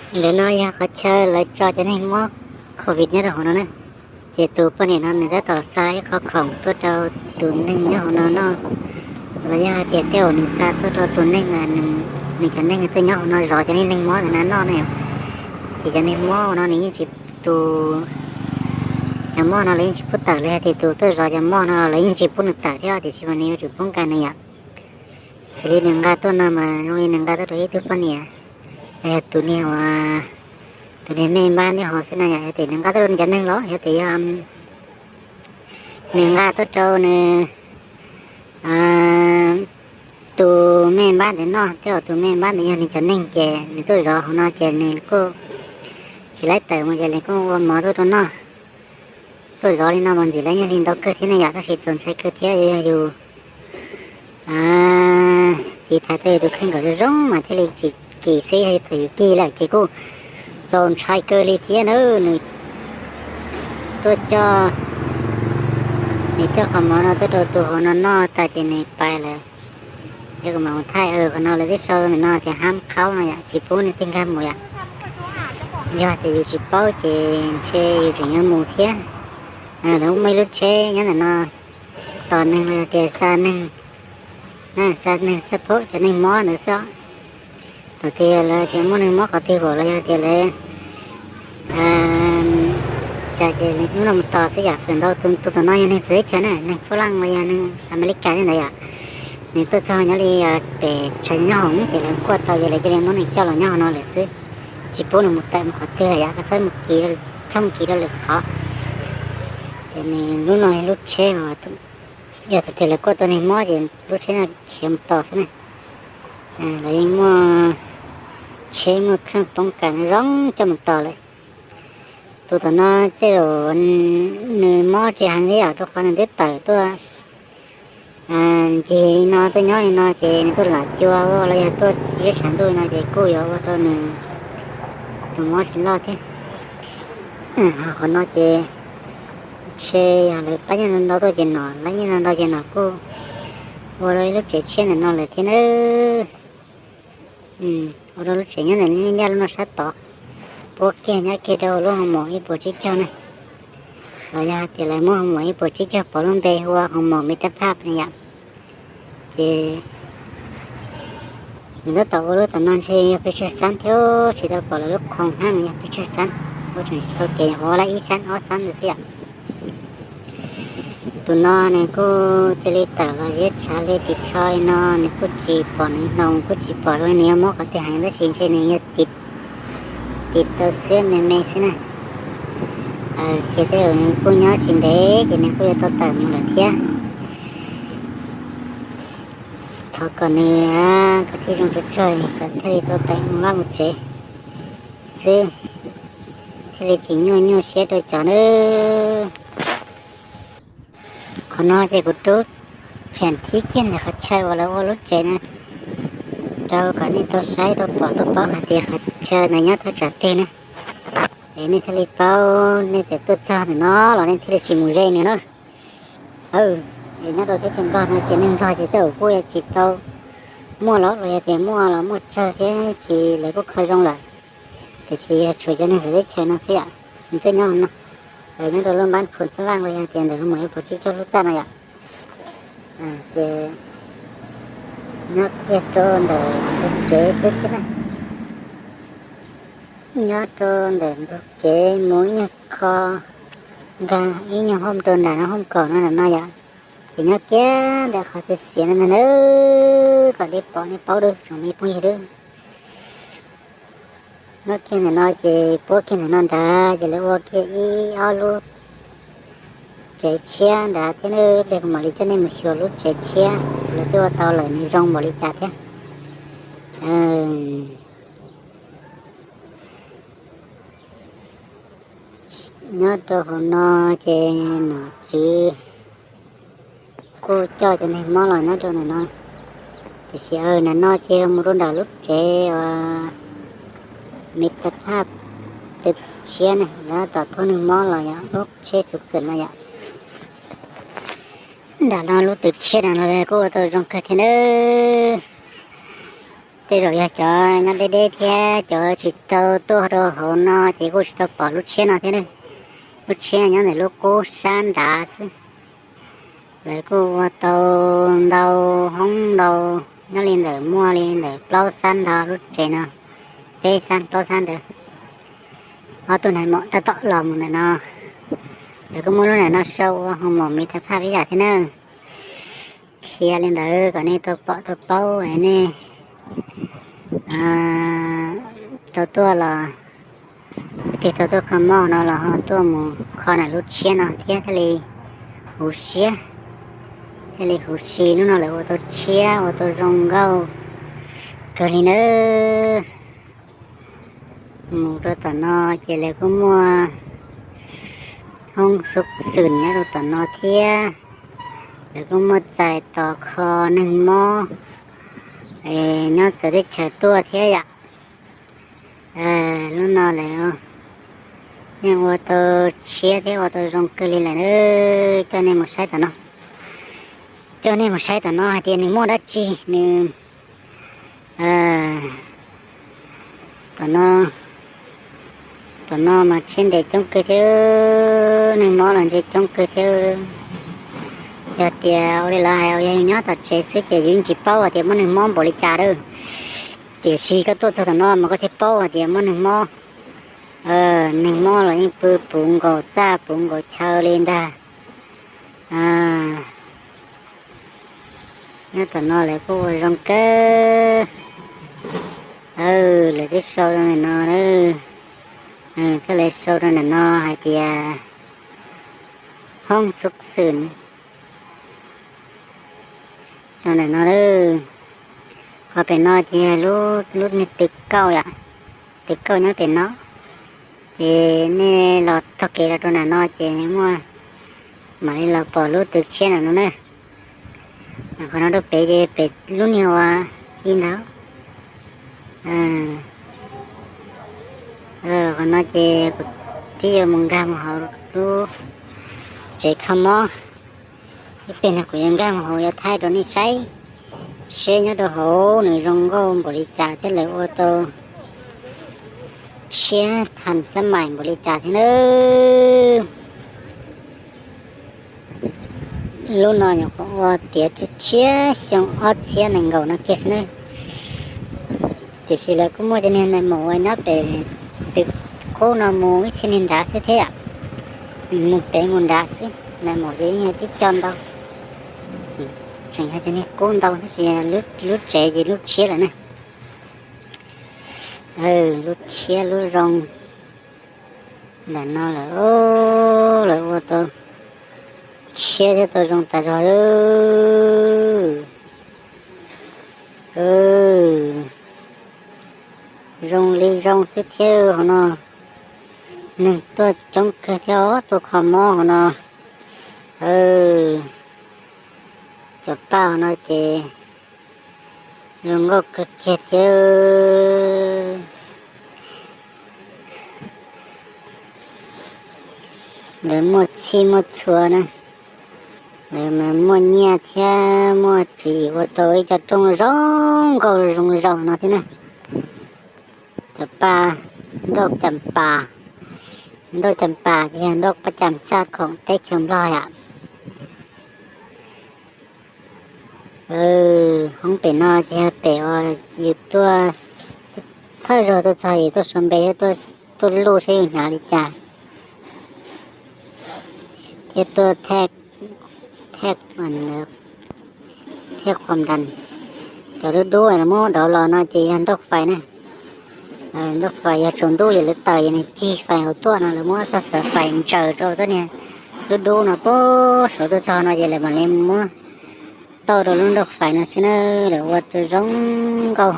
Ntawm no yog qhov chaw lawv tso cov neeg mob covid nyob rau hauv no na. Ces tus poj niam no nws tab tom xa ib qho khoom tuaj rau tus neeg nyob hauv no noj, los yog hais tias tej zaum nws xa tuaj rau tus neeg, nws cov neeg tuaj nyob hauv no zov cov neeg mob ntawm no noj na yom. Ces cov neeg mob no nws yeej tsis, tus, cov mob no lawv yeej tsis pub tawm li, hais tias tus tuaj zov cov mob no los lawv yeej tsis pub nws tawm thiab, tiam sis mas nws yuav tsum poob kas nws yom. Xws li nws nqa tuaj no mas zoo li nws nqa tuaj rau ib tug poj niam, los yog tus niag, tus niag me npab nyob hauv xwb na yom. Yog tias nws nqa tuaj rau nws cov neeg los yog tias yog nws nqa tuaj rau nws, tus me npab ntawd noj, tej zaum tus me npab ntawd yog nws cov neeg ces nws tuaj zov hauv no ces nws kuj tsis laib tawm mus ces nws kuj ua mov tuaj rau noj. Tuaj zov li no mas ntxim lawv nyiaj hli ntau kawg thiab ne yom, tab sis txaus ntshai kawg thiab, yog yus tiv thaiv tau yus tus kheej kom zoo zoo mas thiaj li tsis kim xwb, yog yus thaum yus kim lawm ces kuj txaus ntshai kawg li thiab na. Nws tuaj coj, nws coj qhov mov no tuaj rau tus hauv no noj tas ces nws pais lawm. Yog kuv mam mus thaij qhov no lawv twb sau ntawm no tias hab qhaub no yom, tsis pub nej tej nkag mus yom. Yog tias yus tsis paub ces ntshe yus tseem yuav mus thiab. Lawv muaj ib lub tsheb nyob ntawm no tos neeg los yog tias xa neeg, xa neeg xa phob cov neeg mob ntawd xwb. Thaum twg yog lawv tias muaj neeg mob qhov twg los yog tias lawv cas ces hnub no mus tos xwb yom. Feem ntau tus tom no yog neeg txawv teb chaws na, neeg Fab Laj los yog neeg Amelikas tej ntawd yom. Nws tuaj txog nyob li pem tshav nyob hoom ces lawv kuaj tau ces lawv cia li muab nws coj los nyob hauv no lawm xwb, tsis pub nws mus tawm mus qhov twg yom, txhob mus kiv, txhob mus kiv rau lwm qhov. Ces nws lub no lub tsheb, yog thaum twg lawv kuaj tau neeg mob ces lub tsheb no khiav mus tos xwb na. Lawv yeej muaj tsheb muaj kheej poob kas zoo coj mus tos lawm. Tus tom no tej zaum nws mob tsis heev thiab yom, rau qhov nws twb tawm tuaj ncig li no tuaj nyob li no ces nws tuaj lam cua los yog tuaj ziab tshav ntuj li no ces kuj yuav ua rau nws tus mob tsis loj thiab. Ho qhov no ces ntshe yog lawv pab nyiaj ntau ntau tuaj ces nom, lawv nyiaj ntau ntau ces nom kuj ua rau ib lub tsev tshiab ntawm no lawm thiab nawb. Ua rau lub tsev nyob ntawm ncaj lub no sab tod, puab kiag nyob kiag rau lub hoo maum ib puas tsib caug na. Los yog hais tias lawv muab hoo maum ib puas tsib caug pov lub npe hu ua hoo maum Meta Park no yom. Ces nws tab tom ua lub tom no ntshe yog pes tsawg xab thiab, tsis tau pom lawv lub khoom hab no yog pes tsawg xab, ua tseem tsis tau kev, nyuam qhuav ua lawm ib xab ob xab ntawd xwb yom. Tus no nws kuj cia li tawm los ziab tshav li ris tsho li no, nws kuj tsis pom nws hnoos, kuj tsis pom zoo li nws yuav mob qhov twg heev, tab sis ntshe nws yog tiv tau xiab me me xwb na. Ces tej zaum nws kuj nyob tsis ntev ces nws kuj yuav tau tawm mus lawm thiab. Thov kom nws kav tsij zoo tsuag tsuag kom thiaj li tau tawm mus vaj mus tsev xwb, thiaj li tsis nyuaj nyuaj siab rau cov nawb. Qhov no ces kuv rub phiam thib kiag ntawm qhov chaw uas lawv ua lub tsev na rau kom nej tau saib tau pom tau paub hais tias qhov chaw ntawd nyob thaj tsam twg na. Es nej thiaj li paub, nej txawm tuaj txog ntawm no los nej thiaj li tsis mus ze nws na. Es nyob rau teb chaws Nplog no ces neeg Nplog ces tej zaum kuj yuav tsis tau muaj los los yog tias muaj los muaj tsawg thiab, tsis lawv kuj kho zoo lawm. Tiam sis yog tshuav cov neeg txawv teb chaws no xwb yom, nws twb nyob no, nyob rau lub npab Phu Xab Vaj los yog tias ntawm hoo maum ib puas tsib caug lub txaj no yom. Ces nyob kiag rau ntawm ntug kev xwb thiab na. Nyob rau ntawm ntug kev mus ib nyuag qho, nkag ib nyuag hoob rau nram no, hoob kaum no nram no yom. Ces nyob kiag ntawm qhov txiv xiav no ntag na, kom nej pom nej paub dub tsoom me phooj ywg dub. Nyob kiag ntawm no ces puab kiag ntawm no nrad ces lawv ua kiag ib ob lub tsev tshiab nrad thiab, ib pliag kuv mam li coj nej mus xyuas lub tsev tshiab lawv twb ua tau lawm nws zoo npaum li cas thiab. Nyob rau hauv no ces nom tswv kuj coj cov neeg mob los nyob rau ntawm no. Tiam sis ntawm no ces mus rau nram lub tsev uas me tas thaj tw tshiab ne, lawv tom thoob neeg mob los yog lub tsheb xuv xwm no yom. Nram no lub tw tshiab no los kuj ua tau zoo kawg thiab nawb. Tej zaum yog cov nyob deb deb thiab cov tsis tau tuaj rau hauv no ces kuj tsis tau pom lub tshiab no thiab. Lub tshiab nyob ntawm lub qub sab nrad xwb. Lawv kuj ua tau ntau hoob ntau, nyob li ntawm muaj li ntawm plaub xab ntho lub tsev no, peb xab plaub xab ntawd. Ob tug nais maum tab tom los mus ntawm no. Lawv kuj muab lub ntawm no sau ua hoo maum miv thab phaj pib yam thiab na. Qhia li ntawd kom nej tau pom tau paub nej tau tuaj los, tig tau tuaj kho mob no los ho tuaj mus kho ntawm lub tshiab no thiab thiaj li huv siab, thiaj li huv si. Lub no lawv ua tau tshiab ua tau zoo nkauj kawg li nawb. Mus rau tom no ces lawv kuj muaj hoob xub xwm nyob rau tom no thiab. Lawv kuj muaj txais tos kho neeg mob nyob txawv teb chaws tuaj thiab yom. Lub no lawv yeej ua tau tshiab thiab ua tau zoo kawg li lawm na. Coj nej mus saib tom no, coj nej mus saib tom no hais tias nws muaj dab tsi nws tom no, tom no mas tshiab nres coob kawg thiab, neeg mob los ntshe coob kawg thiab. Yog tias ua li lawv hais, yog yus nyob tom tsev xwb ces yus yeej tsis paub hais tias muaj neeg mob npaum li cas lawm. Tiam sis koj tuaj txog tom no mas koj thiaj paub hais tias muaj neeg mob. Neeg mob los yeej pw puv nkaus txaj puv nkaus chaw li ntag. Nyob tom no lawv kuj ua zoo kawg. Lawv twb sau rau ntawm no, thiaj li sau rau ntawm no hais tias hoob xub xwm rau ntawm no. Qhov pem no ces yog lub niag tw kauj yom, tw kauj nyob pem no. Ces nej los taug kev los rau ntawm no ces muaj, mam li los pom lub tw tshiab ntawm no na. Qhov no rau pem ces pem lub niag ua ib ntag. Qhov no ces kuv twb yuav mus nkag mus hauv lub tsev kho mob. Ib pliag no kuv yuav nkag mus hauv yuav thaij rau nej saib seb nyob rau hauv nws zoo nkauj npaum li cas thiab lawv ua tau tshiab tham xab mais npaum li cas thiab nawb. Lub no nyuam qhuav ua tiav tshiab tshiab xyoo ob txhiab nees nkaum no kiag xwb nawb. Tiam sis lawv kuj muaj cov niag nais maum uas nyob pem tw qub no mus ib txhia niag nrad xwb thiab yom. Mus pem mus nrad xwb, nais maum ces yeej yog tib co ntau. Tseem yog cov niag qub ntau tab sis lub tsev ces lub tshiab lawm na. Lub tshiab lub zoo ntawm no lawm, lawv ua tau tshiab thiab tau zoo tas zog. Zoo li zoo xwb thiab hauv no. Neeg tuaj coob kawg thiab os, tuaj kho mob hauv no. Cov paj hauv no ces zoo nkauj kawg kiag thiab. Lawv muaj txhij muaj txhua na, lawv mas muaj nyiaj thiab muaj tswv yim ua tau ib co rooj zoo nkauj zoo zaus no thiab na. Cov paj nrauj cam pas, nrauj cam pas ces yog nrauj paj cam xaj khoom teb chaws Nplog yom. Hoob pem no ces yog pem uas yus tuaj, thawj zaug tuaj txog yus tuaj sau npe thiab tuaj luj saib yus hnyav li cas, thiab tuaj thaj, thaj qhuam das. Cov dub dub lawv muab dov los no ces yog nrauj fais na. Nrauj fais yog tsaus ntuj yog lawv taws yog nws cig fais hauv tuaj no lawv muab txoj xav fais ntsaws rau txoj niag dub dub no puag saud tuaj txog no ces lawv mam li muab tauj rau lub nrauj fais no xwb na. Lawv ua rau zoo nkauj.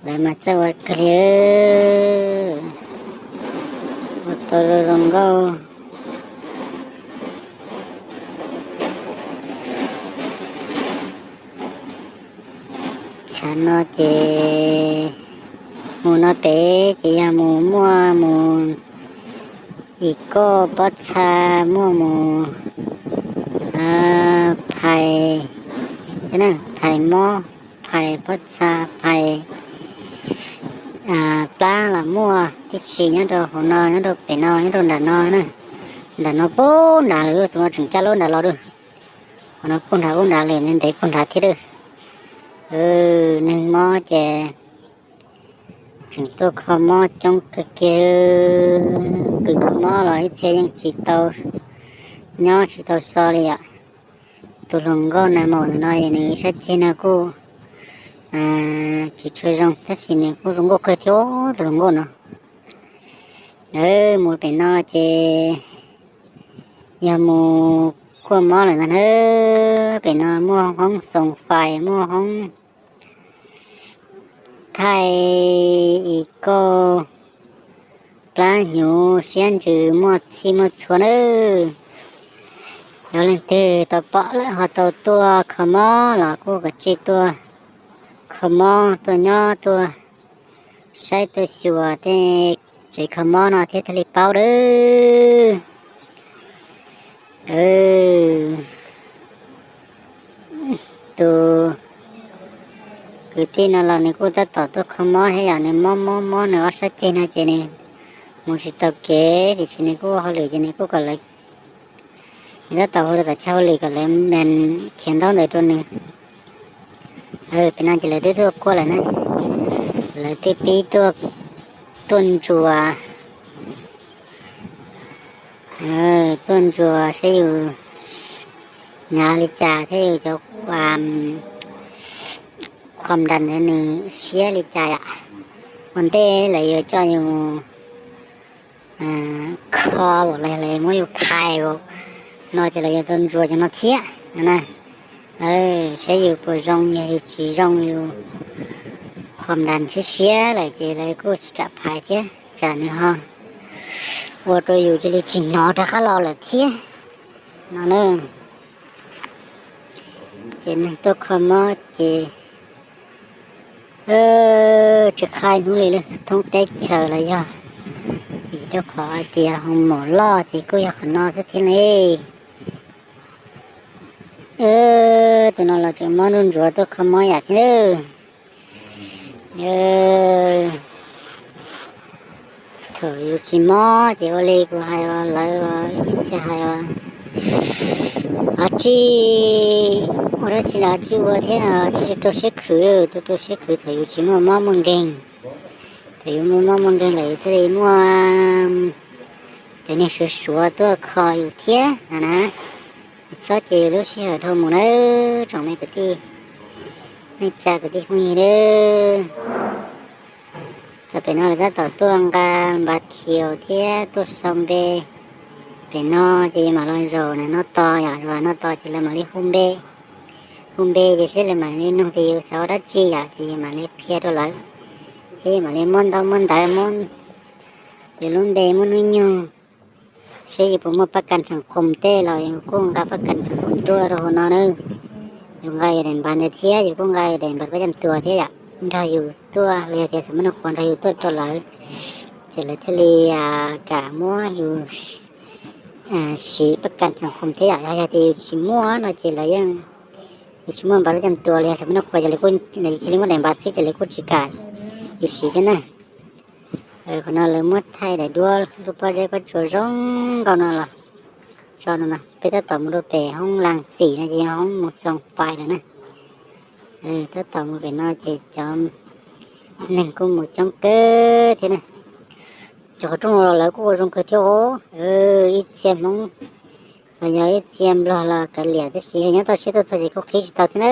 Lawv mas txawj ua kawg li, ua tau zoo zoo nkauj. Tshav no ces mus no pem ces yog mus muaj mus im koj pob txha, muaj mus phais, phais mob, phais pob txha phais plab los muaj tib si nyob rau hauv no, nyob rau pem no, nyob rau nram no na. Nram no puag nrad lawm, tus no tseem caj lub nrad los lawm. Hauv no puag nrad puag nrad lawm, ntev puag nrad thiab lawm. Neeg mob ces tseem tuaj kho mob coob kawg kiag. Kws kho mob los ib txhia yeej tsis tau nyob tsis tau so li yom. Tus hluas nkauj na maum ntawm no es nws sab ceg no kuj tsis tshua zoo tab sis nws kuj zoo nkauj kawg thiab tus hluas nkauj no. Mus pem no ces yog mus kuaj mob lawm ntag na. Pem no muaj hoob xoos fais, muaj hoob thaij i kauj, plab hnyuv siab ntsws, muaj txhij muaj txhua nawb. Yog leej twg tau pom lawm ho tau tuaj kho mob los kuj kav tsij tuaj kho mob, tuaj nyob tuaj saib tuaj xyuas tej tsev kho mob no thiab thiaj li paub nawb. Tus kwv tij no los nws kuj tab tom tuaj kho mob thiab yom, nws mob mob mob nws ob sab ceg no ces nws mus tsis tau kev tiam sis nws kuj ua hauj lwm ces nws kuj kom lawv, nws tab tom hu rau tom chaw hauj lwm kom lawv khiav ntaub ntawv rau nws. Pem no ces lawv twb tuaj kuaj lawm na, lawv twb pib tuaj, tuaj ntsuas, tuaj ntsuas saib yus hnyav li cas thiab yus cov khuam nras ntawd nws siab li cas yom. Ua ntej lawv yuav coj yus mus kho los lawv muab yus phais no ces lawv yuav tau ntsuas cov no thiab na. Saib yus puas zoo, yog yus tsis zoo, yus khuam nras siab siab lawm ces lawv kuj tsis kam phais thiab tsam nws ho ua rau yus cia li tsis hnov rov qab los lawm thiab no na. Ces neeg tuaj kho mob ces tsis qhai hnub li lawm, thoob teb chaws los yog vim rau qhov hais tias hoo maum loj ces kuj yog qhov no xwb thiab ne. Tus no los tseem mob nruj ntsuav tuaj kho mob yam thiab. Thaum yus tsis mob ces ua li kuv hais, lawv ib txhia hais av tsi, ua dab tsi los av tsi ua thiab tsis rau siab khwv, rau rau siab khwv thaum yus tsis muaj mob muaj nkeeg. Thaum yus muaj mob muaj nkeeg lawm yus thiaj li muaj cov neeg suav suav tuaj kho yus thiab no na. Txhob cia lub sij hawm dhau mus nawb tsoom me kwv tij, neej tsa kwv tij phooj ywg nawb. Txog pem no lawv tab tom tuaj nqa npav khiaus thiab tuaj sau npe. Pem no ces yus mam los zaum na, noj tos yom, noj tos ces lawv mam li hu npe. Hu npe ces seb lawv mam li nug tias yus xav ua dab tsi yom, ces yus mam li qhia rau lawv, thiab yus mam li muab ntaub muab ntawv muab yus lub npe muab hnub nyoog, seb yus puas muaj pab kas xeem khoom tej los yus kuj nqa pab kas xeem khoom tuaj rau hauv no na. Yus nqa yus daim npav ntawd thiab yus kuj nqa yus daim npav pab cam tuas thiab yom, nrog yus tuaj los yog tias xam mab noj quas nrog yus tuaj rau lawv, ces lawv thiaj li kam muab yus siv pab kas xeem khoom thiab yom. Yog tias yus tsis muaj no ces lawv yeej, yus tsis muaj npav pab cam tuas los yog xam mab noj quas ces lawv cia li muab daim npav xwb ces lawv kuj tsis kam yus siv thiab na. Qhov no lawv muab thaij daim duab lub pob zeb pob tsuas zoo nkauj no los tso no, peb tab tom mus rau pem hoob Laas Xim no ces yog hoob mus Xoos Fais lawm na. Tab tom mus pem no ces cov neeg kuj mus coob kawg thiab na. Cov qhov rooj no los lawv kuj ua zoo kawg thiab os. Ib txhia Hmoob los yog ib txhia Nplog los kav liam tab sis yog nyob toj siab tuaj txog ces kuj qhib tsis tau thiab na.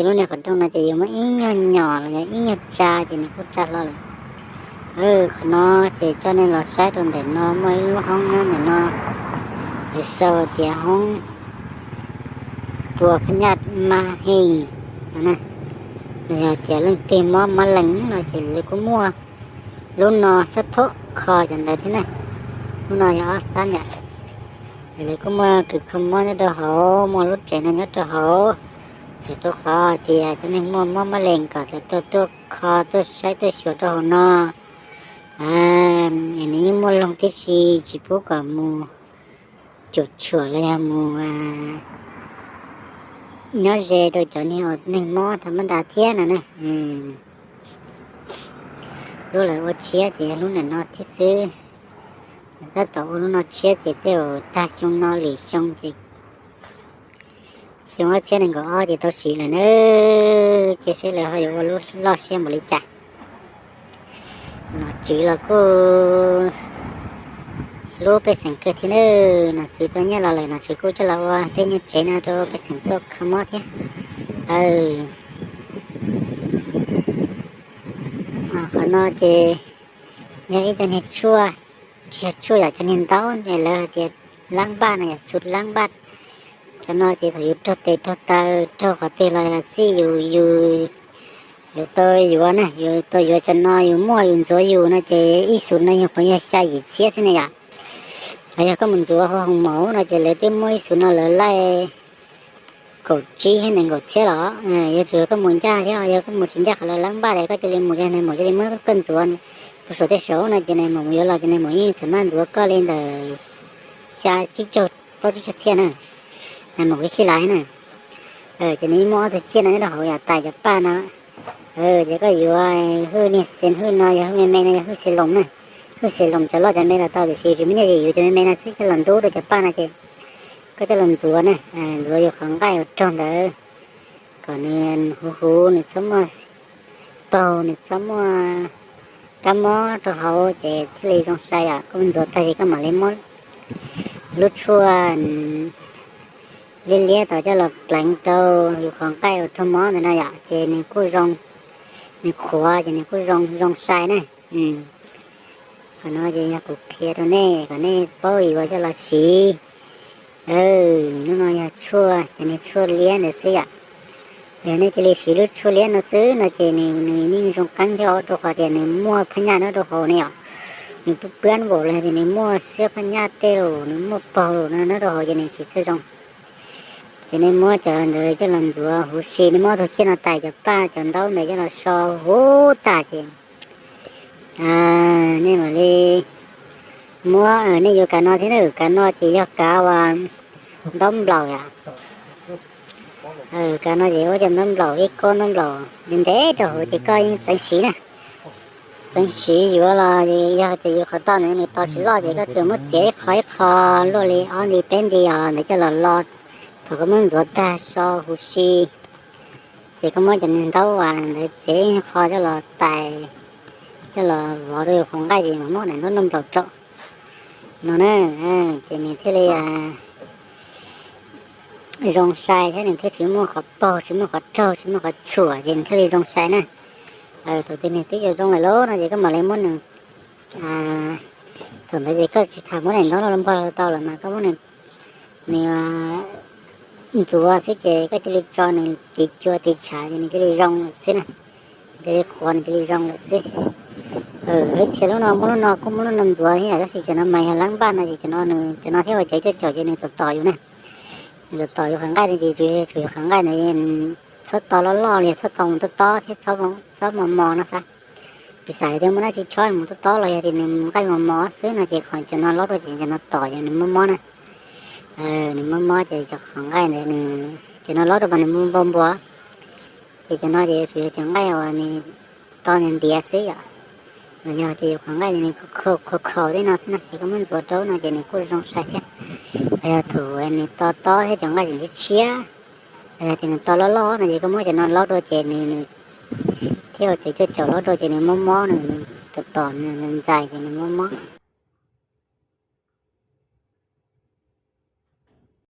Lub niag qhov rooj no ces yus muaj ib nyuag nyom los yog ib nyuag tsa ces nws kuj tsa hlo lawm. Qhov no ces coj nej los saib rau ntawm no muaj ib lub hoob nyob ntawm no, lawv sau tias hoob tua phab nyaj ma hees no na. Yog tias leej twg mob mab lees no ces lawv kuj muaj lub no xab phob kho cov ntawd thiab na. Lub no yog ob xab yom. Lawv kuj muaj kws kho mob nyob rau hauv, muaj lub tsev no nyob rau hauv, txhawm rau qhov tias cov neeg muaj mob mab lees kom lawv tau tuaj kho tuaj saib tuaj xyuas rau hauv no. Nws yeej muaj loog tib si, tsis pub kom mus cuam tshuam los yog mus Nyob ze rau cov niag uas neeg mob tau mab da thiab no ne. Lub lawv ua tshiab ces yog lub ntawm no thiab xwb. Tab tom ua lub no tshiab ces tej zaum tag xyoo no lwm xyoo ces xyoo ob txhiab nees nkaum ob ces tau siv lawm na. Ces seb lawv ho yuav ua lub loj siab npaum li cas. Nom tswv los kuj hlub pej xeem kawg thiab na. Nom tswv tau nyiaj los lawm nom tswv kuj coj los ua tej nyuag tsev no rau pej xeem tuaj kho mob thiab. Qhov no ces yog ib co niag tshuaj, tsis yog tshuaj, yog cov niag ntaub lawv hais tias lab npaj no, yog xus lab npaj. Cov no ces thaum yus raug tes raug taw, raug qhov twg los xij yus, yus, yus tau yuav na, yus tau yuav cov no yus muaj yus ntxuav yus no ces ib xus no yog puav yog xya yim txhiab xwb ne yom. Ho yog koj mus ntxuav hauv hoos maum no ces lawv twb muab ib xus no lawv laij kaum tsib thiab nees nkaum txhiab los. Yuav tsum yog koj mus ncaj thiab, yog koj mus tsis ncaj qhov lawv lab npaj ces koj cia li mus, nais maum cia li muab koj ntxuav puag saum tej saud no ces nais maum yuav los ces nais maum yeej txawm maj ntxuav koj li ntawm xya tsib caug plaub tsib caug txhiab na. Nais maum kuj khib laiv na. Ces nws yeej muaj ob tug ciaj no nyob rau hauv yam tais cov paj no. Ces koj yuav hwj niag xees hwj no, yog hwj me me no yog hwj xees loos na. Hwj xees loos cov loj cov me los tau tiam sis tsis muaj nyiaj ces yuav cov me me no xwb coj los ntub rau cov paj no ces koj coj los ntxuav na, ntxuav yus qhov nqaij uas raug ntawd kom nws huv huv, nws txhob muaj paug, nws txhob muaj kab mob rau hauv ces thiaj li zoo sai yom. Koj ntxuav tag ces koj mam li muab lub tshuaj liab liab tod coj los pleev rau yus qhov nqaij uas raug mob ntawd na yom, ces nws kuj zoo, nws qhuav ces nws kuj zoo, zoo sai na. Qhov no ces yog kuv qhia rau nej kom nej paub yuav coj los siv. Hnub no yog tshuaj, cov niag tshuaj liab ntawd xwb yom. Yog nej cia li siv lub tshuaj liab no xwb no ces nws, nws yeej zoo qeeb thiab rau qhov tias nws muaj phab nyaj no rau hauv ne yom. Nws pw pwab npaum li tias nws muaj xiab phab nyaj tej lus, nws muaj paug lus no nyob rau hauv ces nws tsis txawj zoo. Ces nej muab cov ntawd coj los ntxuav huv si, nej muab tus ciaj no tais cov paj cov ntaub ntawd coj los so huv tas ces nej mam li muab, nej yuav kav no thiab na, kav no ces yog kav uas ntaub nplaum yom. Kav no ces ua cov ntaub nplaum, ib kob ntaub nplaum ntev ntev rau hauv ces koj yeej txeev siv na. Txeev siv yuav los yog tias yus qhov toj ntawd nws to tsis loj ces koj tsuas muab txiav ib qho ib qho luaj li ob nti peb nti os ntawd coj los lo. Thaum koj muab ntxuav tag so huv si ces koj muab cov niag ntaub uas ntawd txiav ib qho coj los tais, coj los vov rau yus qhov nqaij ces mam muab daim ntaub nplaum rau no na. Ces nws thiaj li zoo sai thiab nws thiaj tsis muaj qhov paug, tsis muaj qhov raug, tsis muaj qhov txhuam ces nws thiaj li zoo sai na. Thaum twg nws twb yuav zoo lawm lauj no ces koj mam li muab nws, thaum ntawd ces koj tsis tas muab daim ntaub no los npog los tau lawm mas koj muab nws, nws ntxuav xwb ces koj cia li tso nws tiv cua tiv tshav ces nws cia li zoo lawm xwb na. Nws cia li qhuav, nws cia li zoo lawm xwb. Ib txhia lub no muab lub no kuj muab lub no ntxuav thiab yom, tab sis cov no mas yog lab npaj no ces cov no, cov no thiab uas cov cuaj caum ces nws tom tom yus na. Nws tom tom yus qhov nqaij no ces tsuas, tsuas yus qhov nqaij ntawd txhob to loj loj li, txhob to mus tob tob thiab txhob mos mos no xav. Piv xam tias muaj dab tsi chob mus tob tob los yog tias nws nqaij mos mos xwb no ces qhov cov no laub dua ces cov no tom ces nws mob mob na. Nws mob mob ces cov qhov nqaij ntawd nws, cov no laub dua mas nws npau npua. Ces cov no ces yuav tsum yog cov nqaij uas nws to ntiav ntiav xwb yom. Los yog tias yus qhov nqaij nws khaus khaus tej no xwb na ces koj muab ntxuav rau no ces nws kuj zoo sai thiab. Los yog thaum nws to tob thiab cov nqaij tseem tshiab tshiab, los yog tias nws to loj loj no ces koj muab cov no laub dua ces nws, nws thiab cov cuaj caum laub dua ces nws mob mob, nws tom tom nws ntxais ces nws mob mob.